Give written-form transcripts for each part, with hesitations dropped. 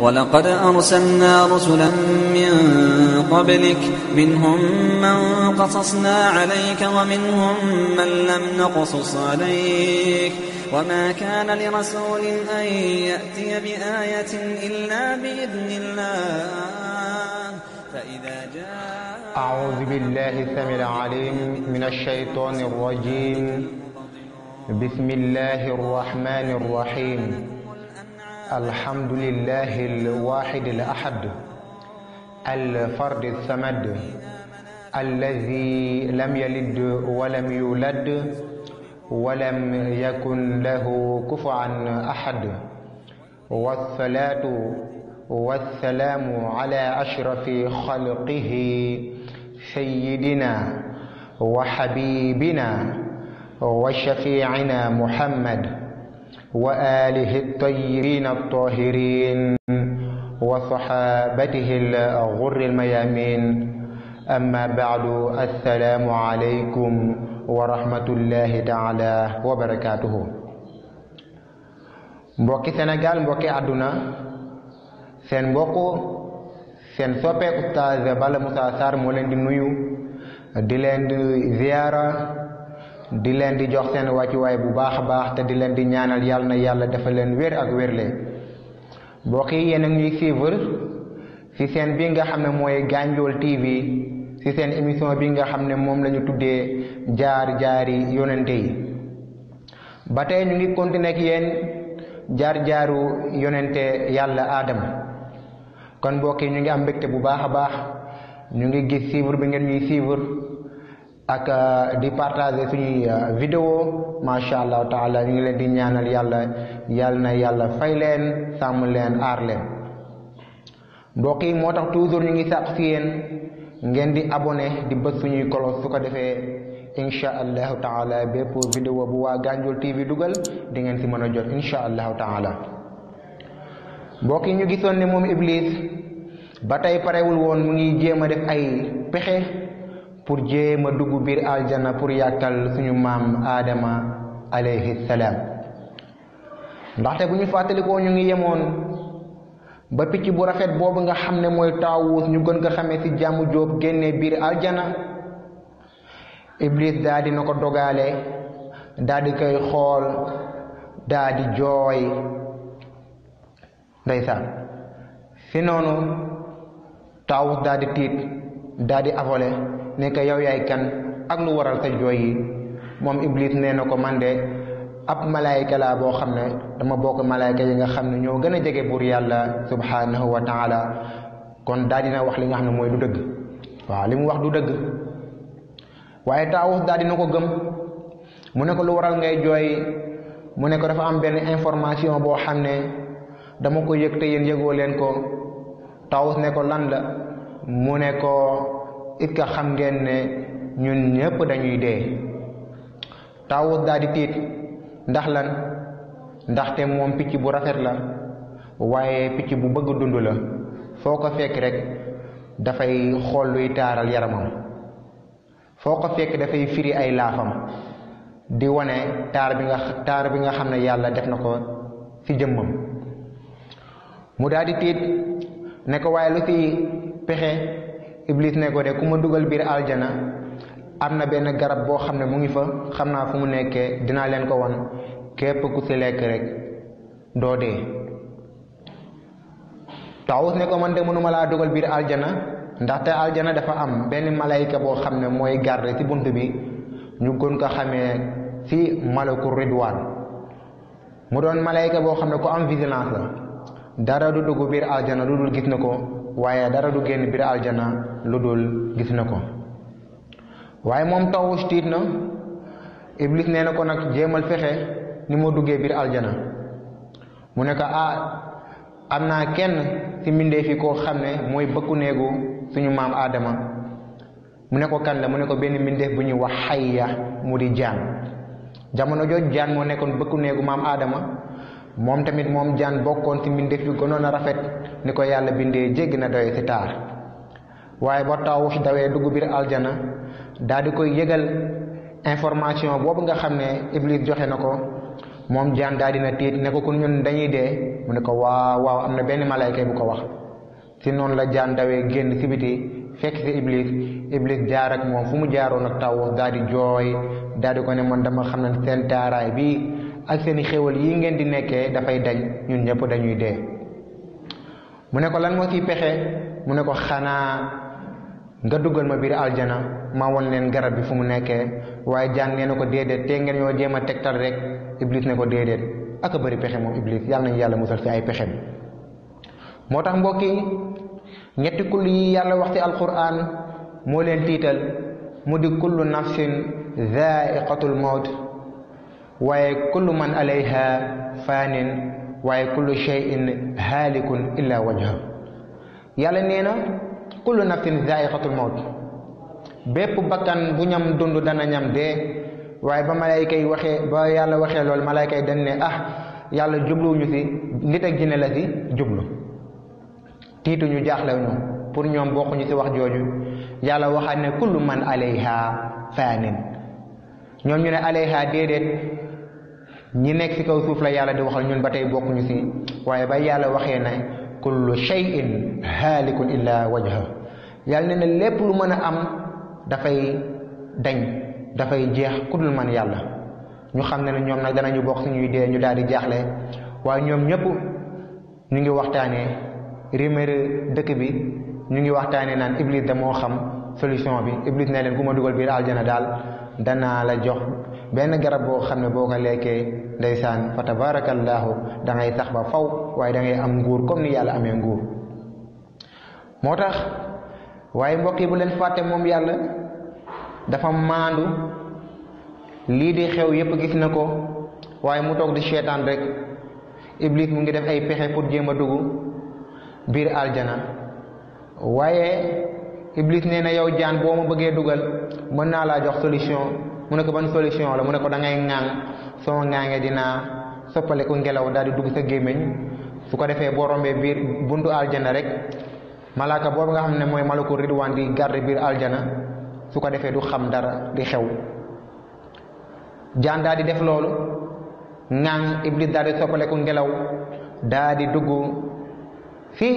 ولقد أرسلنا رسلا من قبلك منهم من قصصنا عليك ومنهم من لم نقصص عليك وما كان لرسول أن يأتي بآية إلا بإذن الله فإذا جاء أعوذ بالله السميع العليم من الشيطان الرجيم بسم الله الرحمن الرحيم الحمد لله الواحد الأحد الفرد الصمد الذي لم يلد ولم يولد ولم يكن له كفوا أحد والصلاة والسلام على أشرف خلقه سيدنا وحبيبنا وشفيعنا محمد وآله الطيبين الطاهرين وصحابته الغر الميامين أما بعد السلام عليكم ورحمة الله تعالى وبركاته mbokki Sénégal mbokki àdduna seen mbokk seen soppe Oustaz Balla Moussa Sarr moo leen di nuyu di leen di ziyaara di leen di jox seen wàccuwaay bu baax a baax te di leen di ñaanal yàlla na yàlla dafa leen wér ak wérle mbokk yi yéen a ngi ñuy suivre ci seen bi nga xam ne mooy Gandiol TV ci seen émission bi nga xam ne moom la ñu tuddee jaar-jaari yonente yi ba tey ñu ngi continuer ak yéen jaar-jaaru yonente yàlla Adama kon mbokk yi ñu ngi am mbégte bu baax a baax ñu ngi gis suivre bi ngeen ñuy suivre ak di partager suñuy vidéo macha allah taala ñu ngi leen di ñaanal yàlla na yàlla fay leen sàmm leen aar leen mbokk yi moo tax toujours ñu ngi sàq ci yéen ngeen di abonné di bës suñuy kolos su ko defee incha allahu taala bépp vidéo bu waa Gandiol TV dugal di ngeen ci mën a jot incha allahu taala mbokk yi ñu gisoon ne moom Iblis ba tey parewul woon mu ngi jéem a def ay pexe pour jéem a dugg biir aljana pour yàkkal suñu maam Adama alayhi salaam ndaxte bu ñu fàttalikoo ñu ngi yemoon ba picc bu rafet boobu nga xam ne mooy taawus ñu gën ko xamee ci jàmm jóob génnee biir aljana Iblis daa di na ko dogaale daa di koy xool daa di jooy ndeysaan si noonu taawus daa di tiit daa di avolé ne ko yow yaay kan ak lu waral sa jooy yi moom Iblis nee na ko man de ab malaayka laa boo xam ne dama bokk malaayka yi nga xam ne ñoo gën a jege buur yàlla subhanahu wa taala kon daa dina wax li nga xam ne mooy du dëgg waaw li mu wax du dëgg waaye taawus daa dina ko gëm mu ne ko lu waral ngay jooy mu ne ko dafa am benn information boo xam ne dama ko yëg te yéen yëgoo leen ko taawus ne ko lan la mu ne ko it ka xam ngeen ne ñun ñëpp dañuy dee taawus daa di tiit ndax lan ndaxte moom picc bu rafet la waaye picc bu bëgg dund la foo ko fekk rek dafay xool luy taaral yaramam foo ko fekk dafay firi ay laafam di wane taar bi nga xam ne yàlla def na ko ci jëmmam mu daal di tiit ne ko waaye lu ci pexe Iblis ne ko de ku ma dugal biir aljana am na benn garab boo xam ne mu ngi fa xam naa fu mu nekkee dinaa leen ko won képp ku ci lekk rek doo dee Taawus ne ko man de mënuma laa dugal biir aljana ndaxte aljana dafa am benn malayka boo xam ne mooy garde ci bunt bi ñu gën ko xamee ci malaku ridwaan mu doon malayka boo xam ne ku am vigilance la dara du dugg biir aljana lu dul gis na ko waaye dara du génn biir aljana lu dul gis na ko waaye moom Taawus tiit na Iblis nee na ko nag jéemal fexe ni moo duggee biir aljana mu ne ko am naa kenn ci mbindeef yi koo xam ne mooy bëkku néegu suñu maam Adama mu ne ko kan la mu ne ko benn mbindeef bu ñuy wax xayya mu di jaan jamono jooj jaan moo nekkoon bëkku néegu maam Adama moom tamit moom jaan bokkoon ci mbindeef yu gënoon a rafet ni ko yàlla bindee jéggi na doye ci taar waaye ba Taawus dawee dugg biir aljana daal di koy yëgal information boobu nga xam ne Iblis joxe na ko moom jaan daal dina tiit ne ko kon ñun dañuy dee mu ne ko waaw am na benn malayka bu ko wax. si noonu la jaan dawee génn si biti fekk si iblis jaar ak moom fu mu jaaroon ak taw daal di jooy daal di ko ne man dama xam ne seen taaraay bi ak seen xéwal yi ngeen di nekkee dafay dañ ñun ñëpp dañuy dee. mu ne ko lan moo ciy pexe mu ne ko xanaa nga dugal ma biir aljana ma won leen garab bi fu mu nekkee. waaye jaan nee na ko déedéet te ngeen ñoo jéem a tegtal rek iblis ne ko déedéet ak a bëri pexe moom iblis yàlla nañu yàlla musal si ay pexem. moo tax mbokk yi ñetti kull yi yàlla wax ci alquran moo leen tiital mu di kullu nafsin zaiqatul mawt waaye kullu man alayha fanin waaye kullu shay'in halikun illa wajha. yàlla nee na kullu nafsin zaiqatul mawt bépp bakkan bu ñam dund dana ñam dee. waaye ba malayka yi waxee ba yàlla waxee loolu malayka yi dañ ne yàlla jubluwuñu si nit ak jinne la si jublu tiituñu jaaxlewuñu pour ñoom bokkuñu si wax jooju. yàlla waxaat ne kullu man alayha fanin ñoom ñu ne alayha déedéet ñi nekk si kaw suuf la yàlla di waxal ñun ba tey bokkuñu si. waaye ba yàlla waxee ne kullu shay'in halikun illa wajha yàlla ne na lépp lu mën a am dafay dañ dafay jeex ku dul man yàlla. ñu xam ne ñoom nag danañu bokk si ñuy dee ñu daal di jaaxle. waaye ñoom ñëpp ñu ngi waxtaanee rumeur dëkk bi ñu ngi waxtaanee naan iblis da moo xam solution bi. iblis ne leen ku ma dugal biir aljana daal danaa la jox benn garab boo xam ne boo ko lekkee ndeysaan fa tabarakallahu da ngay sax ba faw waaye da ngay am nguur comme ni yàlla amee nguur. moo tax waaye mbokk yi bu leen fàtte moom yàlla dafa maandu lii di xew yépp gis na ko waaye mu toog di seetaan rek. iblis mu ngi def ay pexe pour jéem a dugg biir aljana waaye iblis nee na yow jaan boo ma bëggee dugal mën naa laa jox solution. mu ne ko ban solution la mu ne ko da ngay ŋaaŋ soo ŋaaŋee dinaa soppale ko ngelaw daal di dugg sa gémmiñ su ko defee boo rombee biir buntu aljana rek malaaka boobu nga xam ne mooy malaku ridwaan di garde biir aljana su ko defee du xam dara di xew. jaan daal di def loolu ŋaaŋ iblis daal di soppale ko ngelaw daal di dugg fii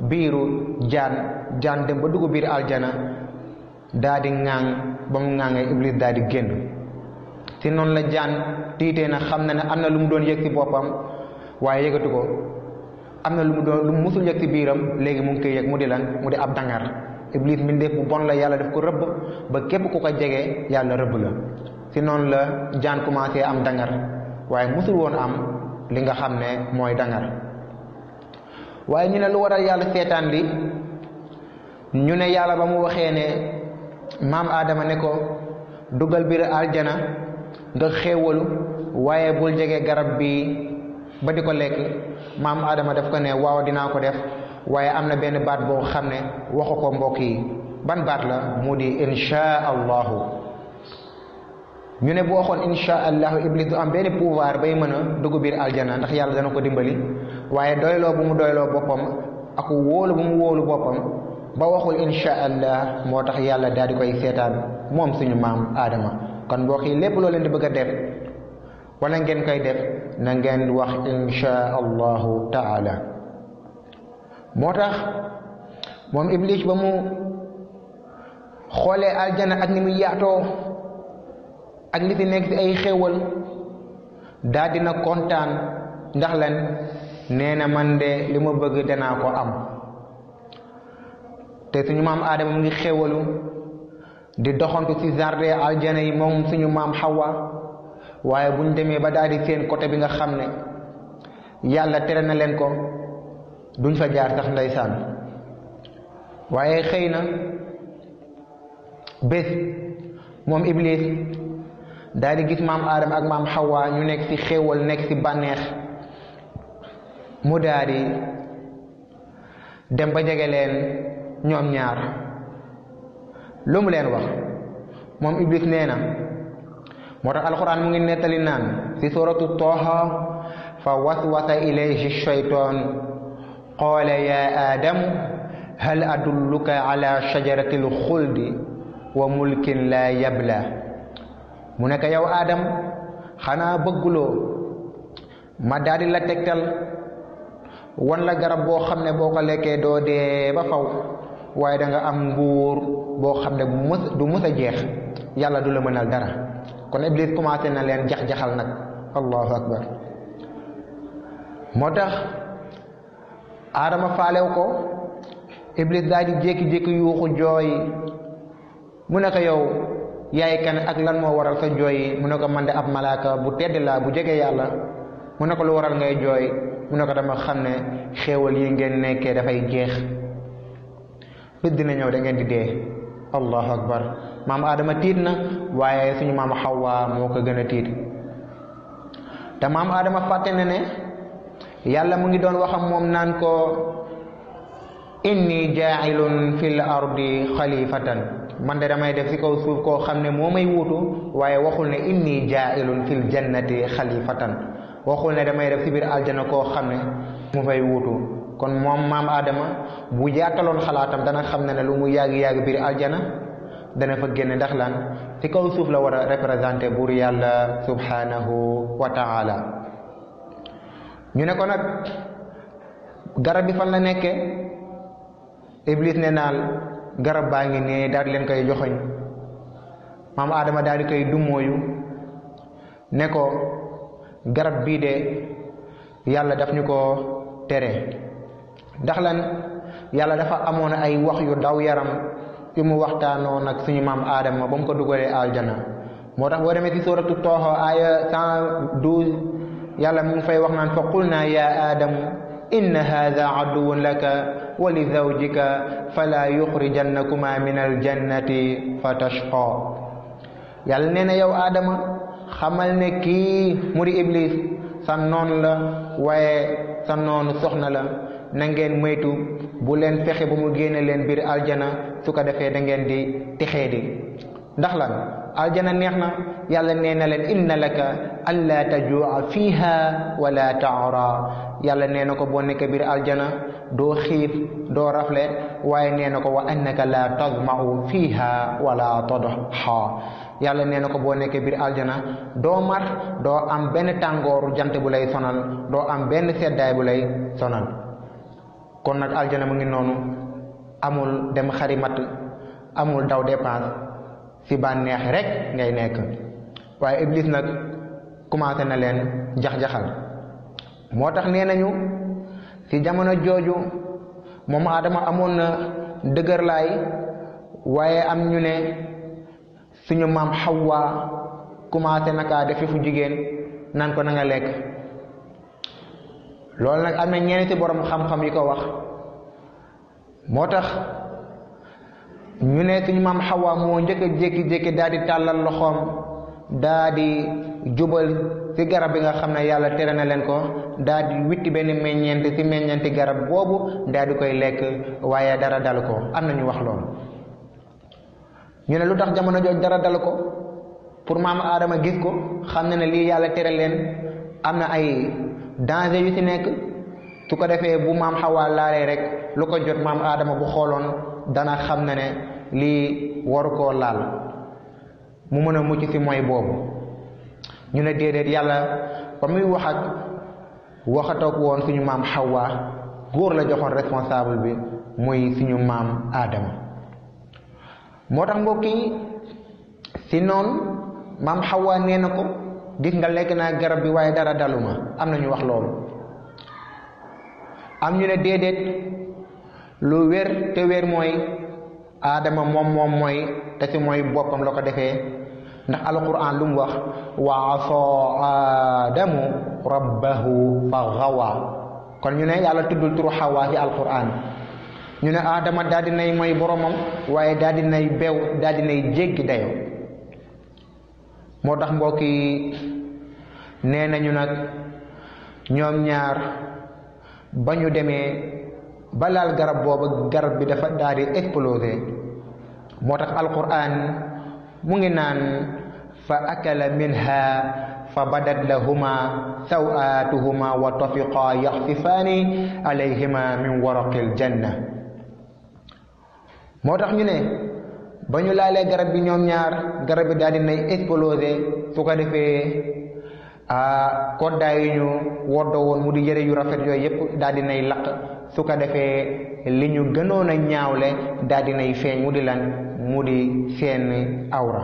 biiru jaan dem ba dugg biir aljana daal di ŋaaŋ ba mu ŋaaŋee iblis daal di génn. si noonu la jaan tiitee na xam na ne am na lu mu doon yëg si boppam waaye yëgatu ko. am na lu mu musul yëg si biiram léegi mu ngi koy yëg mu di lan mu di ab dangar. iblis mbindeef bu bon la yàlla daf ko rëbb ba képp ku ko jege yàlla rëbb la. si noonu la jaan commencé am dangar waaye musul woon am li nga xam ne mooy dangar. waaye ñu ne lu waral yàlla seetaan li ñu ne yàlla ba mu waxee ne maam Adama ne ko dugal biir aljana nga xéewalu waaye bul jege garab bi ba di ko lekk. maam Adama daf ko ne waaw dinaa ko def waaye am na benn baat boo xam ne waxu ko mbokk yi. ban baat la mu di insha allahu. ñu ne bu waxoon insha allahu iblis du am benn pouvoir bay mën a dugg biir aljana ndax yàlla dana ko dimbali. waaye doyloo bu mu doyloo boppam ak wóolu bu mu wóolu boppam ba waxul insha allah moo tax yàlla daal di koy seetaan moom suñu maam Adama. kon mbokk yi lépp loo leen di bëgg a def wala ngeen koy def na ngeen wax insha allahu taala. moo tax moom iblis ba mu xoolee aljana ak ni mu yaatoo ak li fi nekk ci ay xéewal daal dina kontaan ndax lan nee na man de li ma bëgg danaa ko am. te suñu maam Adama mu ngi xéewalu di doxantu ci jardin aljana yi moom suñu maam Hawa waaye buñ demee ba daal di seen côté bi nga xam ne yàlla tere na leen ko duñ fa jaar sax ndeysaan. waaye xëy na bés moom iblis daal di gis maam Adama ak maam Hawa ñu nekk ci xéewal nekk ci bànneex mu daal di dem ba jege leen ñoom ñaar. lu mu leen wax moom iblis nee na moo tax alquran mu ngi nettali naan ci suratu Taaha fa waswasa ilayhi shaytaan qaala ya aadamu hal adulluka ala shajarati alxuldi wa mulkin la yabla. mu nekk yow Adam xanaa bëgguloo ma daal di la tegtal wan la garab boo xam ne boo ko lekkee doo dee ba faw waaye da nga am nguur boo xam ne du mës a jeex yàlla du la mënal dara. kon Iblis commencé na leen jax-jaxal nag. allahu akbar. moo tax Adama faalew ko Iblis daal di jékki-jékki yuuxu jooy mu ne ko yow yaay kan ak lan moo waral sa jooy mu ne ko man de ab malaaka bu tedd laa bu jege yàlla. mu ne ko lu waral ngay jooy mu ne ko dama xam ne xéewal yi ngeen nekkee dafay jeex bés dina ñëw da ngeen di dee. allahu akbar. maam Adama tiit na waaye suñu maam Hawa moo ko gën a tiit te maam Adama fàtte na ne yàlla mu ngi doon waxam moom naan ko inni jaa'ilun fil ardi xalifatan man de damay def ci kaw suuf koo xam ne moo may wuutu waaye waxul ne inni jaa'ilun fil jannati xalifatan waxul ne damay def ci biir aljana koo xam ne mu fay wuutu. kon moom maam Adama bu yaataloon xalaatam dana xam ne lu mu yàgg-yàgg biir aljana dana fa génne ndax lan ci kaw suuf la war a représenté buur yàlla subhanahu wa ta'ala. ñu ne ko nag garab bi fan la nekkee Iblis ne naal garab baa ngi ne daal di leen koy joxoñ maam Adama daal di koy dummóoyu ne ko garab bii de yàlla daf ñu ko tere ndax lan yàlla dafa amoon ay wax yu daw yaram yu mu waxtaanoo nag suñu maam Adama ba mu ko dugalee aljana. moo tax boo demee ci suuratu Taaha aaya 112 yàlla mu ngi fay wax naan fa qulna ya aadamu inna haadha aduwwun laka wa li zawjika fala yuxrijannakuma min aljannati fa tashqa. yàlla nee na yow Adama xamal ne kii mu di Iblis sa noon la waaye sa noonu soxna la na ngeen moytu bu leen fexe ba mu génne leen biir aljana su ko defee da ngeen di texee di. ndax lan aljana neex na yàlla nee na leen inna laka alla tajua fiha wala taara. yàlla nee na ko boo nekkee biir aljana doo xiif doo rafle waaye nee na ko wa annaka la tazmau fiha wala tadha. yàlla nee na ko boo nekkee biir aljana doo mar doo am benn tàngooru jant bu lay sonal doo am benn seddaay bu lay sonal. kon nag aljana mu ngi noonu amul dem xari matt amul daw dépense ci bànneex rek ngay nekk. waaye Iblis nag commencé na leen jax-jaxal. moo tax nee nañu ci jamono jooju moom Adama amoon na dëgërlaay waaye am ñu ne suñu maam Hawa commencé naka def fu jigéen naan ko na nga lekk. loolu nag am na ñenn ci borom xam-xam yi ko wax. moo tax ñu ne suñu maam Hawa moo njëkk a jékki-jékki daal di tàllal loxoom daal di jubal ci garab bi nga xam ne yàlla tere na leen ko daal di witti benn meññeent ci meññeenti garab boobu daal di koy lekk waaye dara dal ko. am na ñu wax loolu. ñu ne lu tax jamono jooju dara dal ko pour maam Adama gis ko xam ne lii yàlla tere leen am na ay danger yu ci nekk su ko defee bu maam Hawa laalee rek lu ko jot maam Adama bu xooloon dana xam ne lii waru koo laal mu mën a mucc ci mooy boobu. ñu ne déedéet yàlla ba muy waxatoog woon suñu maam Hawa góor la joxoon responsable bi muy suñu maam Adama. moo tax mbokk yi si noonu maam Hawa nee na ko gis nga lekk naa garab bi waaye dara daluma. am na ñu wax loolu. am ñu ne déedéet lu wér te wér mooy Adama moom mooy te si mooy boppam la ko defee ndax alquran lu mu wax wa asaa Adamu rabbahu fa gawa. kon ñu ne yàlla tuddul turu Hawa ci alquran. ñu ne Adama daal di nay mooy boromam waaye daal di nay bew daal di nay jéggi dayoo. moo tax mbokk yi nee nañu nag ñoom ñaar ba ñu demee ba laal garab booba garab bi dafa daal di explosé. moo tax alquran mu ngi naan fa akala minha fa badat lahuma sawatuhuma wa tafiqa yaxsifaani alayhima min waraqil janna. moo tax ñu ne ba ñu laalee garab bi ñoom ñaar garab bi daal di nay explosé su ko defee koddaay yi ñu woddoo woon mu di yëre yu rafet yooyu yépp daal dinay lakk su ko defee li ñu gënoon a ñaawle daal dinay feeñ mu di lan mu di seen awra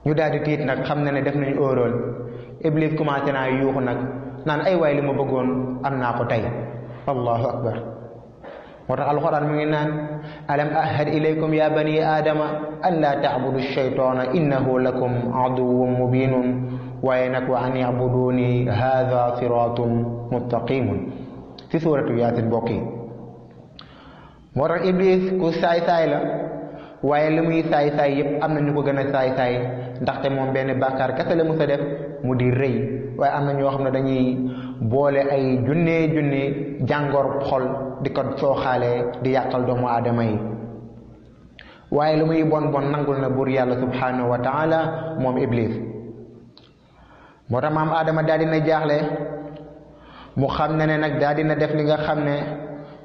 ñu daal di tiit nag xam na ne def nañu óoróol Iblis commencé naa yuuxu nag naan ay waay li ma bëggoon am naa ko tey allahu akbar moo tax alquran mu ngi naan alam ahad ilaykum ya bani aadama an laa tacbudu shaytaana innahu lakum aduwwun mubinun waaye nag wa an yacbuduni hada siratun mustaqimun ci suuratu yaasin mbokk yi moo tax Iblis ku saay-saay la waaye li muy saay-saay yépp am na ñu ko gën a saay-saay ndaxte moom benn bàkkaar kese la musa def mu di rëy waaye am na ñoo xam ne dañuy boole ay junne jàngoor xol di ko sooxaale di yàqal doomu aadama yi waaye lu muy bon nangul na buur yàlla subhanahu wa taala moom Iblis moo tax maam aadama daal dina jaaxle mu xam ne nag daal dina def li nga xam ne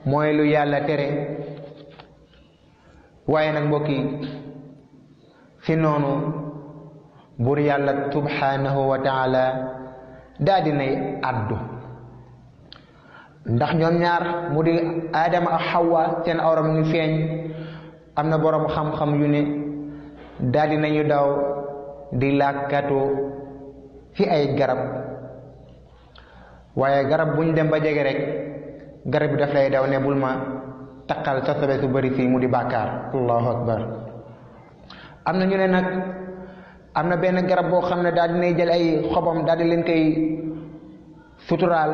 mooy lu yàlla tere waaye nag mbokk yi fi noonu buur yàlla subhanahu wa taala daal dinay addu ndax ñoom ñaar mu di aadama ak xawa seen awra mu ngi feeñ am na boroom xam-xam yu ne daal dinañu daw di làkkatu fi ay garab waaye garab bu ñu dem ba jege rek garab bi daf lay daw ne bul ma taqal sa sobe su bari fii mu di bàkkaar allahu akbar am na ñu ne nag am na benn garab boo xam ne daal dinay jël ay xobam daal di leen koy suturaal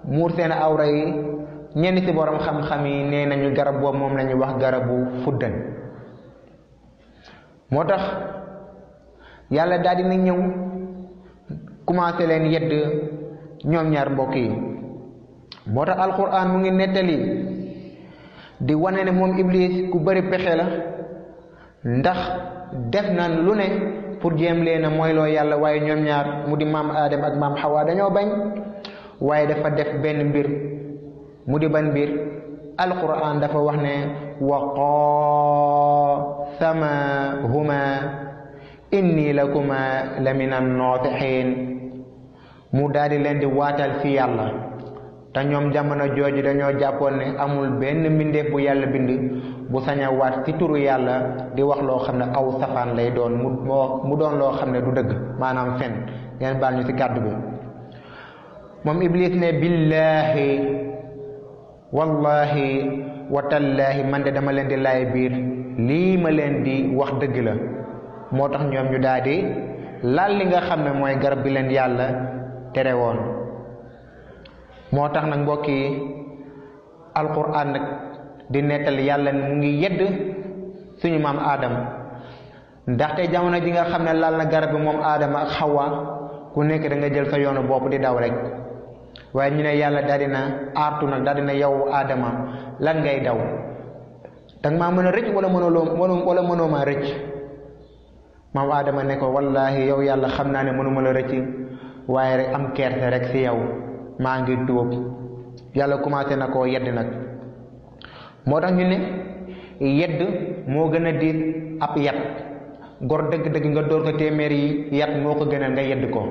muur seen awra yi ñenn ci borom xam-xam yi nee nañu garab boobu moom la ñuy wax garabu fuddan moo tax yàlla daal dina ñëw commencé leen yedd ñoom ñaar mbokk yi moo tax alquran mu ngi nettali di wane ne moom Iblis ku bari pexe la ndax def na lu ne pour jéem leen a mooy loo yàlla waaye ñoom ñaar mu di maam Adam ak maam Xawa dañoo bañ waaye dafa def benn mbir mu di ban mbir alquran dafa wax ne wa qasamahuma inni lakuma la min an-naasihin mu daal di leen di waatal fi yàlla te ñoom jamono jooju dañoo jàppoon ne amul benn mbindeef bu yàlla bind bu sañ a waat ci turu yàlla di wax loo xam ne aw safaan lay doon mu doon loo xam ne du dëgg maanaam fen ngeen baal ñu ci kàddu bi moom Iblis ne billaahi wallahi wa tallaahi man de dama leen di laay biir lii ma leen di wax dëgg la moo tax ñoom ñu daal di laal li nga xam ne mooy garab bi leen yàlla tere woon moo tax nag mbokk yi alquran nag di nettali yàlla mu ngi yedd suñu maam Adama ndaxte jamono ji nga xam ne laal na garab bi moom Adama ak Xawa ku nekk da nga jël sa yoonu bopp di daw rek waaye ñu ne yàlla daal dina aartu nag daal dina yow Adama lan ngay daw danga maa mën a rëcc wala mënoo maa rëcc maam Adama ne ko wallahi yow yàlla xam naa ne mënuma la rëcc waaye rek am kerte rek ci yow maa ngi tuub yàlla commencé na koo yedd nag moo tax ñu ne yedd moo gën a diis ab yat gor dëgg-dëgg nga door ko téeméeri yat moo ko gënal nga yedd ko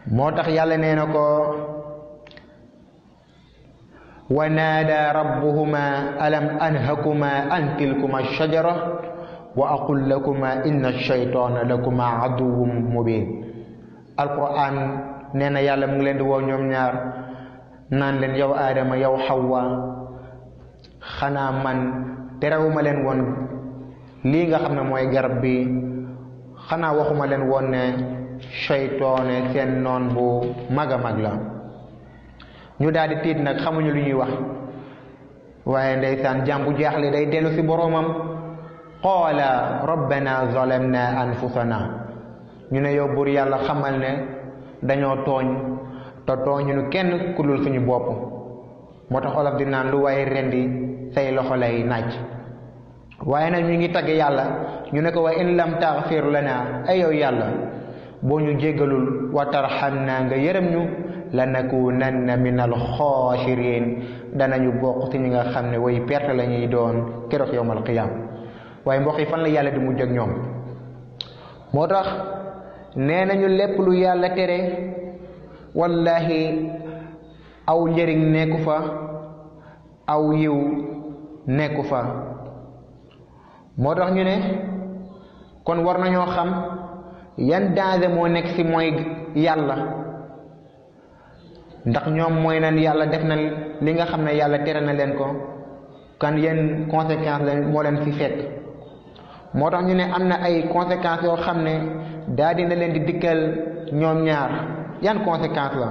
moo tax yàlla nee na ko wa naada rabbuhuma alam anhakuma an tilkuma shajara wa aqul lakuma inna shaytana lakuma aduwwun mubin alquran nee na yàlla mu ngi leen di woo ñoom ñaar naan leen yow Adama yow Xawa xanaa man terewuma leen woon lii nga xam ne mooy garab bi xanaa waxuma leen woon ne seytaane seen noon bu mag a mag la ñu daal di tiit nag xamuñu lu ñuy wax waaye ndeysaan jaam bu jaaxle day dellu ci boroomam qaala rabbana zalamna anfusana ñu ne yow buur yàlla xamal ne dañoo tooñ te tooñu kenn ku dul suñu bopp moo tax olof di naan lu waaye rendi say loxo lay naaj waaye nag ñu ngi tagg yàlla ñu ne ko wa in lam taghfir lana ay yow yàlla boo ñu jéggalul wa tarhamna nga yërëm ñu lanakunanna min alxaasiriin danañu bokk ci ñi nga xam ne way perte la ñuy doon keroog yowmal qiyaam waaye mbokk yi fan la yàlla di mujj ak ñoom moo tax nee nañu lépp lu yàlla tere wallahi aw njëriñ nekku fa aw yiw nekku fa moo tax ñu ne kon war nañoo xam yan danger moo nekk ci mooy yàlla ndax ñoom mooy nan yàlla def na li nga xam ne yàlla tere na leen ko kan yenn conséquence la moo leen fi fekk moo tax ñu ne am na ay conséquences yoo xam ne daa dina leen di dikkal ñoom ñaar yan conséquence la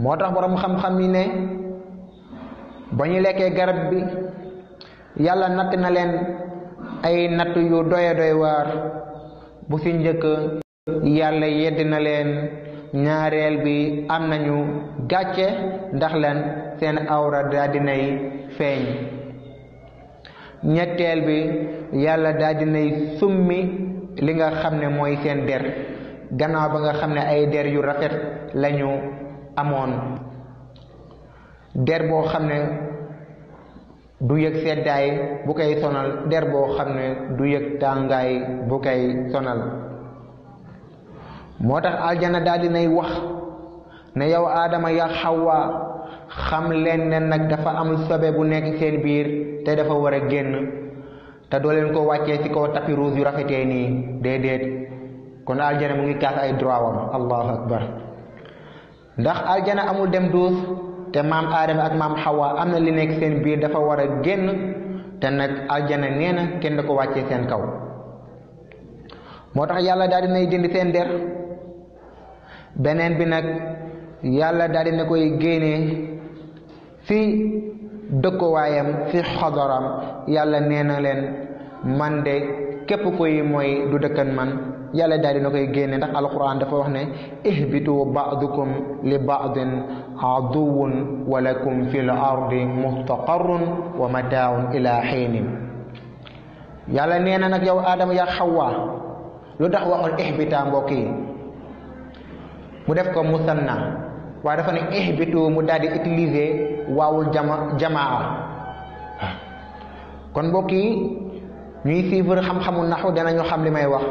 moo tax borom xam-xam yi ne ba ñu lekkee garab bi yàlla natt na leen ay natt yu doy waar bu ci njëkk yàlla yedd na leen ñaareel bi am nañu gàcce ndax leen seen awra daa dinay feeñ ñetteel bi yàlla daa dinay summi li nga xam ne mooy seen der gannaaw ba nga xam ne ay der yu rafet lañu amoon der boo xam ne du yëg seddaay bu koy sonal der boo xam ne du yëg tàngaay bu koy sonal moo tax aljana daal dinay wax ne yow aadama ya xawa xam leen ne nag dafa am sobe bu nekk seen biir te dafa war a génn te doo leen ko wàccee ci kaw tapis rouge yu rafetee nii déedéet kon aljana mu ngi kaas ay droit wam allahu akbar ndax aljana amul dem duus te maam aadama ak maam xawa am na li nekk seen biir dafa war a génn te nag aljana nee na kenn da ko wàccee seen kaw moo tax yàlla daal dinay dindi seen der beneen bi nag yàlla daal dina koy génnee fi dëkkuwaayam fi xodoram yàlla nee na leen man de képp koy mooy du dëkkan man yàlla daal dina koy génne ndax alquran dafa wax ne ihbitu ba'dukum li ba'din aduwwun wa lakum fil ardi mustaqarrun wa mataa'un ila hiinin yàlla nee na nag yow aadama yaa xawa lu tax waxul ihbita mbokk yi mu def ko musanna waaye dafa ne ihbitu mu daal di utiliser waawul jamaa kon mbokk yi ñuy suivre xam-xamu naxu danañu xam li may wax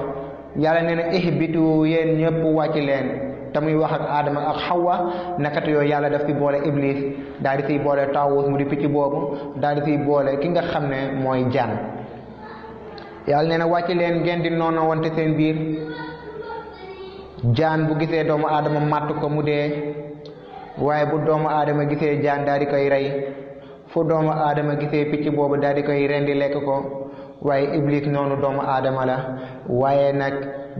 yàlla nee na ihbitu yéen ñëpp wàcc leen te muy wax ak aadama ak xawa nakatu yooyu yàlla daf fi boole iblis daal di fiy boole taawus mu di picc boobu daal di fiy boole ki nga xam ne mooy jaan yàlla nee na wàcc leen ngeen di noonu wante seen biir jaan bu gisee doomu aadama màtt ko mu dee waaye bu doomu aadama gisee jaan daal di koy rey fu doomu aadama gisee picc boobu daal di koy rendi lekk ko waaye iblis noonu doomu aadama la waaye nag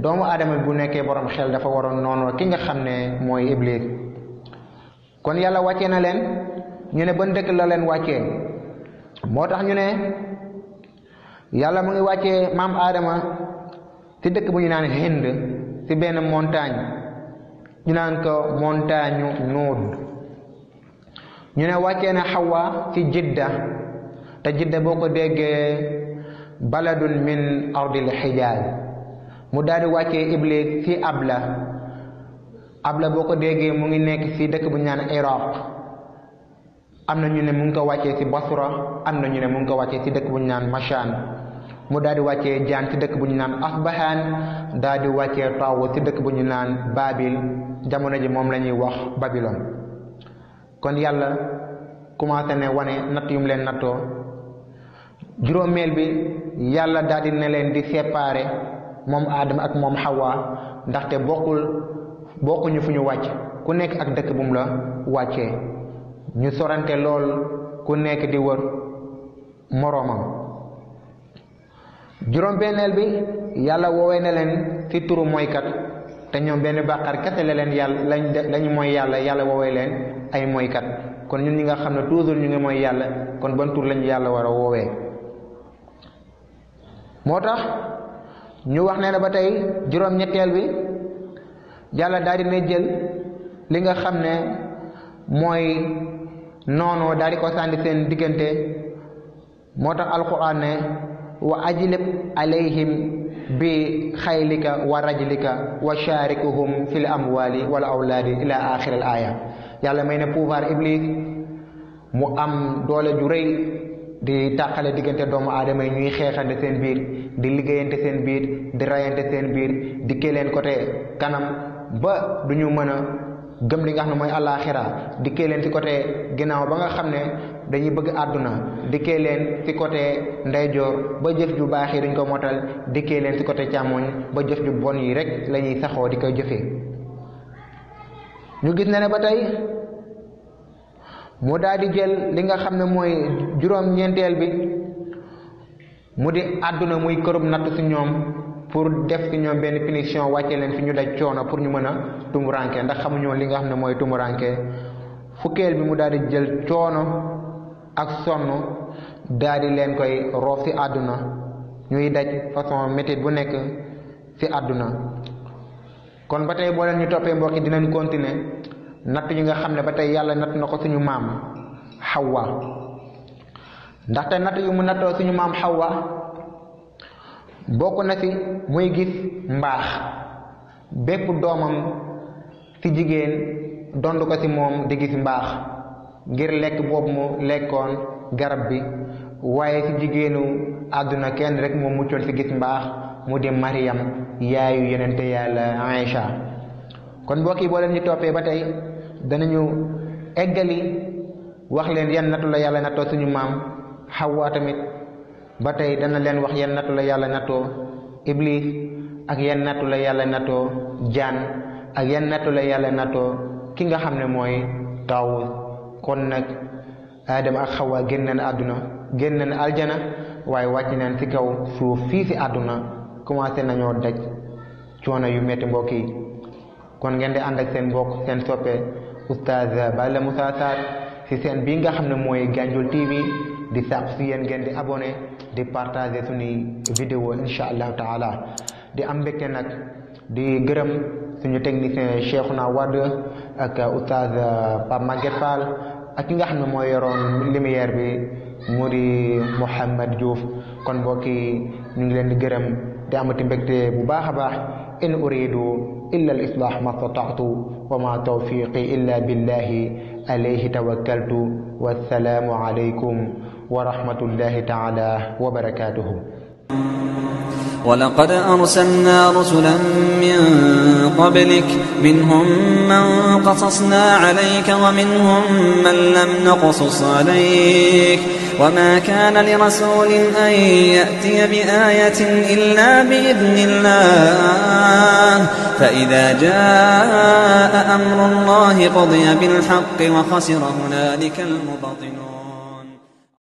doomu aadama bu nekkee borom xel dafa waroon noonu ki nga xam ne mooy iblis kon yàlla wàccee na leen ñu ne ban dëkk la leen wàccee moo tax ñu ne yàlla mu ngi wàccee maam aadama ci dëkk bu ñu naan Hind ci benn montagne ñu naan ko montagne Nuud ñu ne wàccee na Hawa ci Jidda te Jidda boo ko déggee baladun min ardil Hijaaz mu daal di wàccee Iblis ci Abla boo ko déggee mu ngi nekk ci dëkk bu ñu naan Iraq am na ñu ne mu ngi ko wàccee ci Basra am na ñu ne mu ngi ko wàccee ci dëkk bu ñu naan Mashan mu daal di wàccee Jaan ci dëkk bu ñu naan Asbahan daal di wàccee Taawus ci dëkk bu ñu naan Babil jamono ji moom la ñuy wax Babylon kon yàlla commencé ne wane natt yu mu leen nattoo juróomeel bi yàlla daal di ne leen di séparer moom Adama ak moom Hawa ndaxte bokkuñu fu ñu wàcc ku nekk ak dëkk bu mu la wàccee ñu sorante lool ku nekk di wër moroomam juróom-benneel bi yàlla woowee na leen ci turu mooykat te ñoom benn bàkkaar kese la leen yàlla lañu mooy yàlla woowee leen ay mooykat kon ñun ñi nga xam ne toujours ñu ngi mooy yàlla kon ban tur lañu yàlla war a woowee moo tax ñu wax ne ba tey juróom-ñetteel bi yàlla daal dina jël li nga xam ne mooy noonu daal di ko sànni seen diggante moo tax alquran ne wa ajlib alayhim bi xaylika wa rajlika wa sharikuhum fil amwali wal awlaadi ila axir al aya yàlla may ne pouvoir iblis mu am doole ju rëy di tàqale diggante doomu aadama yi ñuy xeexante seen biir di liggéeyante seen biir di rayante seen biir dikkee leen côté kanam ba du ñu mën a gëm li nga xam ne mooy àllaaxira dikkee leen ci côté ginnaaw ba nga xam ne dañuy bëgg àdduna dikkee leen ci côté ndeyjoor ba jëf ju baax yi duñ ko motal dikkee leen ci côté càmmoñ ba jëf ju bon yi rek la ñuy saxoo di koy jëfee. ñu gis ne ba tey mu daal di jël li nga xam ne mooy juróom-ñeenteel bi mu di àdduna muy kërub natt ci ñoom pour def ci ñoom benn punition wàcce leen fi ñu daj coono pour ñu mën a tumuranke ndax xamuñoo li nga xam ne mooy tumuranke. fukkeel bi mu daal di jël coono ak sonn daal di leen koy roof ci àdduna ñuy daj façon métit bu nekk ci àdduna. kon ba tey boo leen ñu toppee mbokk yi dinañ continuer natt yi nga xam ne ba tey yàlla natt na ko suñu maam Hawa ndaxte natt yu mu nattoo suñu maam Hawa bokk na ci muy gis mbaax bépp doomam ci jigéen dond ko ci moom di gis mbaax ngir lekk boobu mu lekkoon garab bi waaye ci jigéenu àdduna kenn rek moom muccoon ci gis mbaax mu di Maryam yaayu yonente yàlla Aïcha. kon mbokk yi boo leen ñu toppee ba tey danañu eggali wax leen yan nattu la yàlla nattoo suñu maam Hawa tamit ba tey dana leen wax yan nattu la yàlla nattoo Iblis ak yan nattu la yàlla nattoo jaan ak yan nattu la yàlla nattoo ki nga xam ne mooy Taawus. kon nag Aadama ak Hawa génn nañ àdduna génn nañ aljana waaye wàcc nañ ci kaw suuf fii ci àdduna commencé nañoo daj coono yu metti mbokk yi. kon ngeen di ànd ak seen mbokk seen soppe oustaz Balla Moussa Sarr ci seen bii nga xam ne mooy Gandiol TV di sàq ci yéen ngeen di abonné di partager suñuy vidéo insha allahu taala di am mbégte nag di gërëm suñu technicien Cheikhouna Wade ak oustaz Pape Maguette Fall ak ki nga xam ne mooy yoroon lumière bi mu di Mouhamed Diouf. kon mbokk yi ñu ngi leen di gërëm di amati mbégte bu baax a baax in uridu illa al islah ma stata'tu wa ma tawfiqi illa billahi alayhi tawakkaltu wassalaamu alaykum wa rahmatullahi ta'ala wa barakatuhu. ولقد أرسلنا رسلا من قبلك منهم من قصصنا عليك ومنهم من لم نقصص عليك وما كان لرسول أن يأتي بآية إلا بإذن الله فإذا جاء أمر الله قضي بالحق وخسر هنالك المبطلون.